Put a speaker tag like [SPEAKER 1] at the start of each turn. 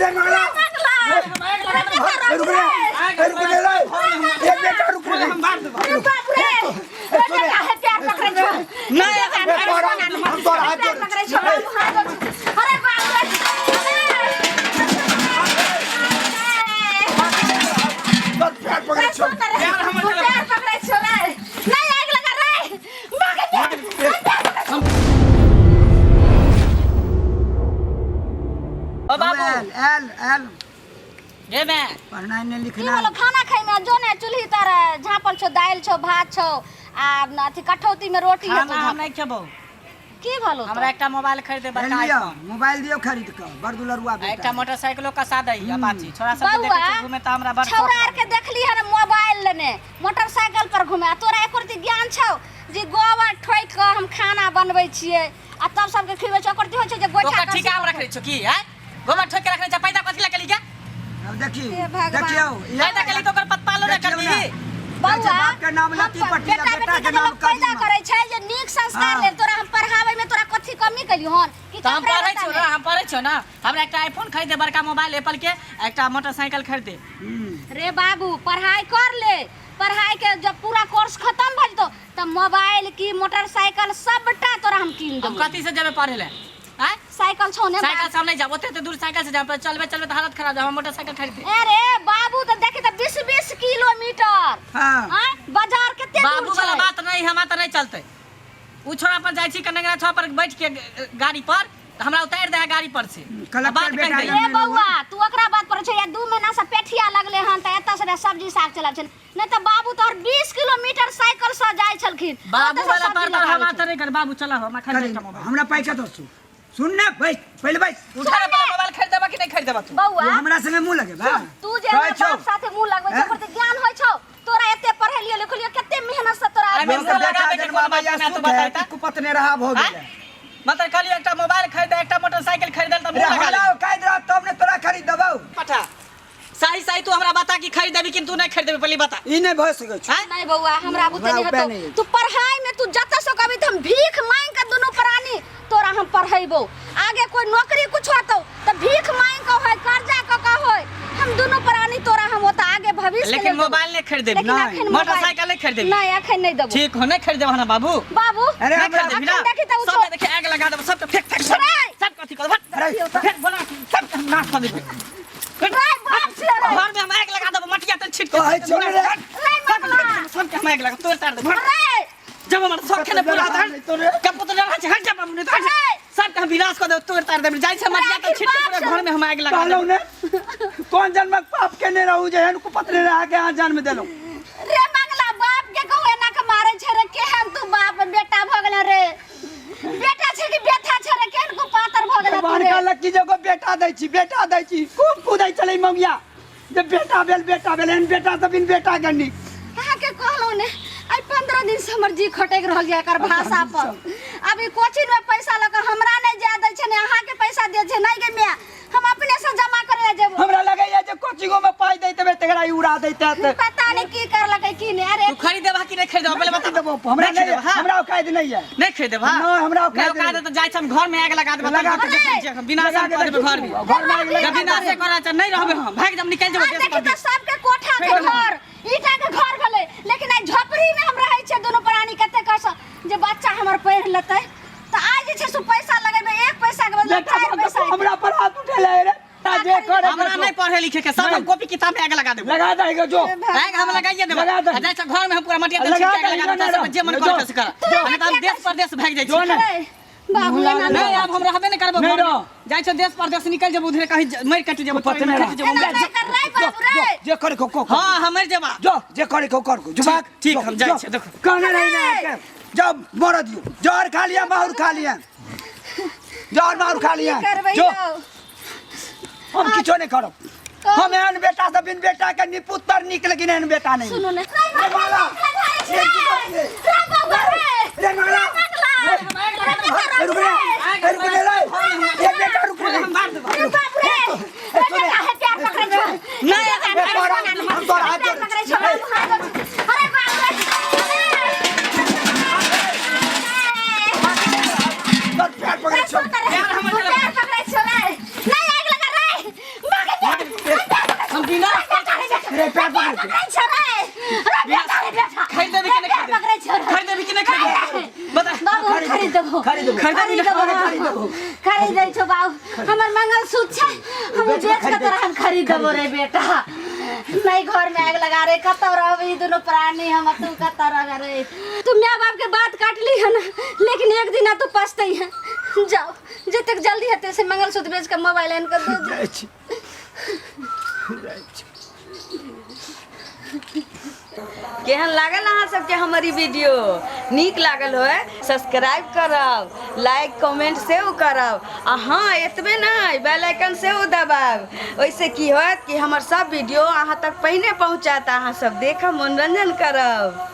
[SPEAKER 1] रे मंगला
[SPEAKER 2] रे
[SPEAKER 1] रुक रे ए, रुक रे रे ए बेटा रुक रे
[SPEAKER 3] हम मार देबो
[SPEAKER 2] रे बाप रे रे बेटा हे प्यार पकड़ै छौ
[SPEAKER 3] नहीं,
[SPEAKER 1] ए, तोरा हम तोरा हाथ
[SPEAKER 2] प्यार
[SPEAKER 1] जोड़ै
[SPEAKER 2] पकड़ै
[SPEAKER 1] छी।
[SPEAKER 2] छौ हम हाथ जोड़ै छी। अरे बाप रे
[SPEAKER 1] तोर पैर पकड़ै छौ
[SPEAKER 3] यार, हमर
[SPEAKER 2] प्यार पकड़ै छौ रे नहीं आग लगा रे माँ के प्यार
[SPEAKER 3] ओ बाबू
[SPEAKER 4] आयल आयल आयल
[SPEAKER 3] गे मैं
[SPEAKER 4] पढ़नाइ नहि
[SPEAKER 2] की
[SPEAKER 4] लिखनाइ
[SPEAKER 2] बोलो खाना खाइ में जो ने चूल्ही तर झाँपल छौ दालि छौ भात छौ आ अथी कठौती में रोटी हेतौ
[SPEAKER 3] खाना हम
[SPEAKER 2] झाँपल।
[SPEAKER 3] नहीं खेबो
[SPEAKER 2] की भलो
[SPEAKER 3] हमरा एकटा मोबाइल खरीद दे बड़का
[SPEAKER 4] लिअ
[SPEAKER 3] आईफोन
[SPEAKER 4] मोबाइल दियौ खरीद कऽ बड़ दुलरुआ
[SPEAKER 3] आ एकटा
[SPEAKER 4] बेटा
[SPEAKER 3] मोटरसाइकिलो कसा दही अपाची छोरा सब के
[SPEAKER 2] बौआ
[SPEAKER 3] देखै छी घूमे त हमरा बड़ शौक
[SPEAKER 2] छौड़ा आर के देखली हन मोबाइल लेने मोटरसाइकिल पर घूमे आ तोरा एको रत्ती ज्ञान छौ जे गोबर ठोकि कऽ हम खाना बनबै छियै आ तब सबके खिबै छै ओकर होइ छै जे गोइठा
[SPEAKER 3] ओकर ठीका हम रखने छौ की हैं गोबर ठोक के रखने छ पैदा कथी ला केली के
[SPEAKER 4] अब देखी
[SPEAKER 2] हे भगवान।
[SPEAKER 4] देखियौ
[SPEAKER 3] पैदा केली तो ओकर पतपालो ने
[SPEAKER 4] देखियौ
[SPEAKER 3] कर
[SPEAKER 4] ना।
[SPEAKER 3] दी
[SPEAKER 2] बौआ
[SPEAKER 4] बाप के नाम
[SPEAKER 2] हम
[SPEAKER 4] लत्ती पट्टी आ
[SPEAKER 2] बेटा
[SPEAKER 4] बेटा
[SPEAKER 2] बेटी
[SPEAKER 4] के
[SPEAKER 2] के
[SPEAKER 4] नाम
[SPEAKER 2] लोग पैदा
[SPEAKER 4] कदीमा।
[SPEAKER 2] करै छै जे नीक संस्कार
[SPEAKER 4] हाँ।
[SPEAKER 2] लेल तोरा हम पढ़ाबै में तोरा कथी कमी केलियौ हन कि
[SPEAKER 3] तो हम
[SPEAKER 2] कपड़ा
[SPEAKER 3] पढ़ै
[SPEAKER 2] लत्ता
[SPEAKER 3] छौ
[SPEAKER 2] में?
[SPEAKER 3] ना हम पढ़ै छौ ना हमरा एकटा आईफोन खरीद दे बड़का मोबाइल एप्पल के आ एकटा मोटरसाइकिल खरीद दे
[SPEAKER 2] रे बाबू पढ़ाई कर ले पढ़ाई के जब पूरा कोर्स खत्म भऽ जेतौ तब मोबाइल की मोटरसाइकिल सबटा तोरा हम कीन
[SPEAKER 3] हम
[SPEAKER 2] देबौ
[SPEAKER 3] कथी से जेबै पढ़े ले आय
[SPEAKER 2] साइकिल छौ ने
[SPEAKER 3] साइकिल से हम नहीं जाब ओते ओते दूर साइकिल से जाब चलबे चलबे तऽ हालत खराब जाब हम मोटरसाइकिल खरीद दे
[SPEAKER 2] अरे बाबू तऽ देखी तऽ 20 20 किलोमीटर
[SPEAKER 4] हाँ
[SPEAKER 2] आँय बाजार कते दूर
[SPEAKER 3] बाबू वाला
[SPEAKER 2] छै
[SPEAKER 3] बात नहीं हमरा तऽ नहीं चलते उ छोरा पर जाइ छी कनेंगरा छोरा पर बैठ के गाड़ी पर तऽ हमरा उतारि दे है गाड़ी पर से
[SPEAKER 4] कलेक्टर
[SPEAKER 3] बात कहि
[SPEAKER 4] बेटा
[SPEAKER 3] दे
[SPEAKER 2] ए बौआ तू ओकरा बात पर छै या 2 महीना से पेठिया लगले हन तऽ एतऽ से सब्जी साग चलल छै नहीं तऽ बाबू तोहर 20 किलोमीटर साइकिल से जाइ छलखिन
[SPEAKER 3] बाबू
[SPEAKER 2] ओतऽ से
[SPEAKER 3] वाला
[SPEAKER 2] सब्जी
[SPEAKER 3] पर
[SPEAKER 2] लऽ
[SPEAKER 3] तर
[SPEAKER 2] कऽ
[SPEAKER 3] हम
[SPEAKER 2] आबै
[SPEAKER 3] तऽ नहीं कर बाबू चला हमरा खरीद
[SPEAKER 4] करी
[SPEAKER 3] एकटा मोबाइल
[SPEAKER 4] हमरा पैसा दो सुन सुन ना बैठ पहिले बैठ
[SPEAKER 3] उठा ना पहिले मोबाइल खरीदबा कि नहीं खरीदबा तू
[SPEAKER 2] बौआ
[SPEAKER 4] तू हमरा संगे मुंह लगे बा
[SPEAKER 2] तू जे
[SPEAKER 4] कहै
[SPEAKER 2] हमरा
[SPEAKER 4] छौ
[SPEAKER 2] बाप साथे मुंह लगबै छौ
[SPEAKER 4] हैं?
[SPEAKER 2] ओकर तऽ ज्ञान होइ छौ तोरा एते पढ़ेलियो लिखलियो कते मेहनत से तोरा
[SPEAKER 3] अरे
[SPEAKER 4] लोक
[SPEAKER 3] मुंह
[SPEAKER 4] बेटा
[SPEAKER 3] लगाबै के
[SPEAKER 4] जन्माबै
[SPEAKER 3] कोनो बात
[SPEAKER 4] या
[SPEAKER 3] नहि, तू
[SPEAKER 4] सुख है
[SPEAKER 3] बताइ
[SPEAKER 4] कि कुपतने रहा भऽ
[SPEAKER 3] आँय?
[SPEAKER 4] गेलै
[SPEAKER 3] मतलब कहलियो एकटा मोबाइल खरीद एकटा मोटरसाइकिल खरीदल तऽ
[SPEAKER 4] अरे
[SPEAKER 3] मुंह लगा
[SPEAKER 4] हमरा
[SPEAKER 3] ले
[SPEAKER 4] औकात रहत तब ने तोरा खरीद देबौ
[SPEAKER 3] पठा सही सही तू हमरा बता कि खरीदबी कि तू नहीं खरीदबी पहले बता
[SPEAKER 4] ई नहि भऽ सकै छै
[SPEAKER 3] आँय?
[SPEAKER 2] नहीं बौआ हमरा बुते
[SPEAKER 4] हमरा
[SPEAKER 2] नहीं
[SPEAKER 4] उपाय
[SPEAKER 2] हतो
[SPEAKER 4] नहीं अछि।
[SPEAKER 2] तू पढ़ाई में तू जतऽ से कभी तो हम भीख मांग के दुनू प्राणी तोरा हम पढ़ेबो आगे कोई नौकरी कुछ होतो तो भीख मांग के होय कर्जा क के होय हम दुनू प्राणी तोरा हम ओता आगे भविष्य के
[SPEAKER 3] लेकिन
[SPEAKER 2] लेल देबो।
[SPEAKER 3] मोबाइल नहीं खरीदेबी
[SPEAKER 2] लेकिन
[SPEAKER 4] नहीं,
[SPEAKER 2] अखन मोबाइल-
[SPEAKER 3] मोटरसाइकिल नहीं खरीदेबी
[SPEAKER 2] नहीं अखन नहीं देबो
[SPEAKER 3] ठीक हो नहीं खरीदेबा ना बाबू
[SPEAKER 2] बाबू
[SPEAKER 4] अरे
[SPEAKER 3] नहीं
[SPEAKER 4] हमरा
[SPEAKER 3] खरीदेबी ना
[SPEAKER 2] अखन देखी तऽ ओ
[SPEAKER 3] सब
[SPEAKER 2] छोट-
[SPEAKER 3] देखी आग लगा देबो सब फेंक फेंक सब
[SPEAKER 2] अरे!
[SPEAKER 3] सब कथी कर भट
[SPEAKER 4] अरे!
[SPEAKER 3] फेंक बोला सब के हम नाश कर देबो
[SPEAKER 2] रे बाप से रे
[SPEAKER 3] घर में हम आग लगा देबो मटिया तेल छिट के
[SPEAKER 4] कहै छौ ने रे।
[SPEAKER 2] रे मगला
[SPEAKER 3] सब के हम आग लगा तोड़ तार देबो
[SPEAKER 2] रे
[SPEAKER 3] जब हमर सब खेने पूरा
[SPEAKER 4] नहीं तो रे।
[SPEAKER 3] कपूत रहा छै हट जा बाबू नहीं तो हट जा।
[SPEAKER 2] अरे!
[SPEAKER 3] सब के हम विनाश कर देबो तोड़ तार देबो जाइ छै मटिया तेल छिट के पूरा घर में हम आग लगा
[SPEAKER 4] कहलहुँ
[SPEAKER 3] देबो
[SPEAKER 4] ने कोन जन्मक पाप केने रहू जे एहन कुपतने रहा के अहाँ जन्म देलहुँ
[SPEAKER 2] रे मंगला बाप के कहू एना के मारे छै रे केहन तू बाप बेटा भऽ गेल रे बेटा छै कि बेथा छै रे केहन को पातर भऽ गेल तू
[SPEAKER 4] भगवान
[SPEAKER 2] रे
[SPEAKER 4] कहलक कि जे एगो बेटा दै छी बेटा दै छी खूब कुदै छलै मौगिया जे बेटा भेल बेटा भेल एहन बेटा से बिन बेटा के नीक
[SPEAKER 2] अहाँके कहलहुँ ने आइ 15 दिन से हमर जी खटकि रहल यऽ एकर भाषा पर अभी कोचिंग में पैसा लऽ कऽ हमरा नहि जाय दै छै ने अहाँके पैसा दै छै नहि गे माय हम अपने से जमा करे लए जेबो
[SPEAKER 4] हमरा लगैया जे कोचिंगो में पाई दैत हेबै तकरा ई उड़ा दैत हेतै
[SPEAKER 2] पता नहीं की करलकै की नहि अरे
[SPEAKER 3] तू खरीदेबा कि नहीं खरीदेबा पहले बता
[SPEAKER 4] देबो हमरा
[SPEAKER 3] नहीं
[SPEAKER 4] नहीं
[SPEAKER 3] खरीदेबा, हाँ?
[SPEAKER 4] हमरा औकात नहीं है
[SPEAKER 3] नहीं खरीदेबा
[SPEAKER 4] नहीं, हमरा औकात
[SPEAKER 3] नहीं औकात
[SPEAKER 4] नहीं।
[SPEAKER 3] तो जाइ छै हम घर में आग लगा देबो
[SPEAKER 4] लगा के
[SPEAKER 3] देखै छियै, हम विनाश
[SPEAKER 4] लगा
[SPEAKER 3] हम
[SPEAKER 4] के
[SPEAKER 3] कऽ देबै घर में
[SPEAKER 4] घर में आगि लगा
[SPEAKER 3] जब विनाशे करै छै नहीं रहबै हम भागि जाब निकलि जेबै
[SPEAKER 2] आ
[SPEAKER 3] देश
[SPEAKER 2] देखी तऽ
[SPEAKER 3] परदेश
[SPEAKER 2] सबके कोठा के घर ईटा के घर भेलै लेकिन आइ झोपड़ी में हम रहै छियै दुनू प्राणी कते कष्ट जे बच्चा हमर पढ़ि लेतै तऽ आइ जे छै से पैसा लगेबै एक पैसा के बदला
[SPEAKER 4] बेटा
[SPEAKER 2] चारि
[SPEAKER 4] भऽ
[SPEAKER 2] पैसा
[SPEAKER 4] कऽ हमरा पर हाथ उठेले रे आ जे करे
[SPEAKER 3] हमरा नहीं पढ़े लिखे के सब हम
[SPEAKER 4] नहीं।
[SPEAKER 3] कॉपी किताब में आग लगा देबै
[SPEAKER 4] लगा देगा जो
[SPEAKER 3] आग हम लगाइए देबै
[SPEAKER 4] लगा दे।
[SPEAKER 3] आ जाइ छै घर में हम पूरा मटिया तेल
[SPEAKER 4] लगा
[SPEAKER 3] छिट के आग
[SPEAKER 4] दे,
[SPEAKER 3] लगा देबै
[SPEAKER 4] लगा
[SPEAKER 3] सब जे मन
[SPEAKER 4] दे।
[SPEAKER 3] करे से कर
[SPEAKER 4] जो।
[SPEAKER 3] नहीं तऽ हम देश परदेश भागि जाइ
[SPEAKER 4] जो
[SPEAKER 3] छी
[SPEAKER 4] ने।
[SPEAKER 2] अरे, बाबू एना
[SPEAKER 3] नहीं आब हम रहबे नहीं करबै
[SPEAKER 4] नहीं
[SPEAKER 3] घर में।
[SPEAKER 4] रह।
[SPEAKER 3] जाइ छै देश परदेश निकल जेबै उधरे कहीं मरि कटि जेबै
[SPEAKER 4] पते नहीं
[SPEAKER 3] खटि जेबै
[SPEAKER 2] एना नहि कर रे बाबू रे
[SPEAKER 1] जे करे को को
[SPEAKER 3] हाँ हम मरि जेबा
[SPEAKER 1] जो जे करे को कर जो भाग
[SPEAKER 3] ठीक,
[SPEAKER 1] जो,
[SPEAKER 3] हम जाइ
[SPEAKER 1] जो।
[SPEAKER 3] छियै, देखो।
[SPEAKER 4] कहने रही ना के
[SPEAKER 1] जाओ मर दियो जहर खा लिया माहुर खा लिया जहर माहुर खा लिया
[SPEAKER 2] की करबै
[SPEAKER 1] जो
[SPEAKER 2] यौ
[SPEAKER 1] हम किछो नहीं करब हम एहन बेटा से बिन बेटा के निपुत्र निक लेकिन एहन बेटा नहीं
[SPEAKER 2] सुनू ने
[SPEAKER 1] रे मंगला रे की करबै?
[SPEAKER 2] रे बाबू रे
[SPEAKER 1] रे मंगला रे रुक रे रे रुक रे रे ए बेटा रुक रे
[SPEAKER 3] हम मार देबो
[SPEAKER 2] रे बाप रे रे बेटा हे प्यार पकड़ै छौ
[SPEAKER 3] नहीं,
[SPEAKER 1] ए, तोरा हम तोरा हाथ
[SPEAKER 2] प्यार
[SPEAKER 1] जोड़ै
[SPEAKER 2] पकड़ै
[SPEAKER 1] छी।
[SPEAKER 2] छौ हम हाथ जोड़ै छी। अरे बाप रे
[SPEAKER 1] तोर पैर पकड़ै छौ
[SPEAKER 2] प्यार पकड़ै छौ रे नहीं आगि लगा रे
[SPEAKER 1] पैर पकड़ै छी।
[SPEAKER 2] पकड़ै छौ रे रे बेटा रे बेटा
[SPEAKER 3] खरीद देबी कि नहि
[SPEAKER 2] रे, पैर पकड़ै छौ रे।
[SPEAKER 3] खरीद देबी कि नहि खरीद देबी? बता
[SPEAKER 2] बाबू हम खरीद देबो
[SPEAKER 1] खरीद देबो।
[SPEAKER 3] खरीद देबी ना?
[SPEAKER 1] खरीद देबो।
[SPEAKER 2] खरीद दै छौ बाबू हमर मंगलसूत्र छै हम
[SPEAKER 1] बेच के
[SPEAKER 2] बेच के
[SPEAKER 1] खरीद
[SPEAKER 2] तोरा हम खरीद देबो रे बेटा नहीं घर में आग लगा रे कतौ रहबी दुनू प्राणी हम तू कतौ रह रे तू माय बाप के बात काट ली है ना लेकिन एक दिन तू पछतई है जाओ जतेक जल्दी हेतै से मंगलसूत्र बेच के मोबाइल आनि के दे दे
[SPEAKER 1] जाइ छी जाइ छी
[SPEAKER 5] केहन लागल अहाँ सबके हमर ई वीडियो नीक लागल होय सब्सक्राइब करब लाइक कमेंट सेहो करब आ हँ एतबे नहि बेल आइकन सेहो दबायब ओहिसँ की होयत कि हमर सब वीडियो अहाँ तक पहिने पहुँचत अहाँ सब देखब मनोरंजन करब।